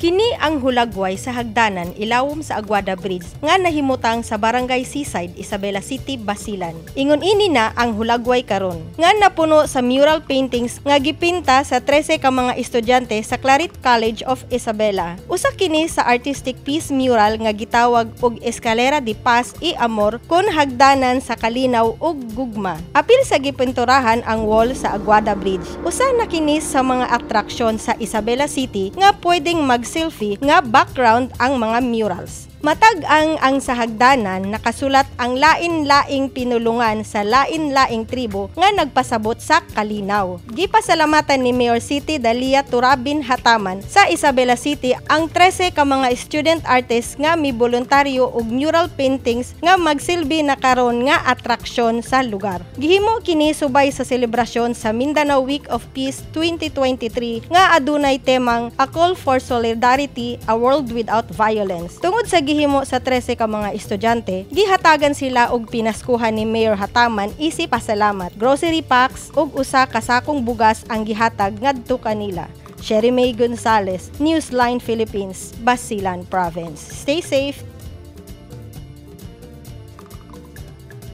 Kini ang hulagway sa hagdanan ilawom sa Aguada Bridge nga nahimutang sa Barangay Seaside, Isabela City, Basilan. Ingon ini na ang hulagway karon nga napuno sa mural paintings nga gipinta sa 13 ka mga estudyante sa Claret College of Isabela. Usa kini sa artistic peace mural nga gitawag og Escalera de Paz y Amor kon hagdanan sa kalinaw ug gugma. Apil sa gipinturahan ang wall sa Aguada Bridge. Usa na kini sa mga atraksyon sa Isabela City nga pwedeng mag-selfie nga background ang mga murals. Matag ang sa hagdanan, nakasulat ang lain-laing pinulungan sa lain-laing tribo nga nagpasabot sa kalinaw. Gipasalamatan ni Mayor City Dalia Turabin Hataman sa Isabela City ang 13 ka mga student artists nga miboluntaryo og mural paintings nga magsilbi na karon nga atraksyon sa lugar. Gihimo kini subay sa selebrasyon sa Mindanao Week of Peace 2023 nga adunay temang A Call for Solidarity, A World Without Violence. Tungod sa gihimo sa 13 ka mga estudyante, gihatagan sila og pinaskuhan ni Mayor Hataman isip pasalamat. Grocery packs ug usa ka sakong bugas ang gihatag ngadto kanila. Sherry May Gonzalez, Newsline Philippines, Basilan Province. Stay safe.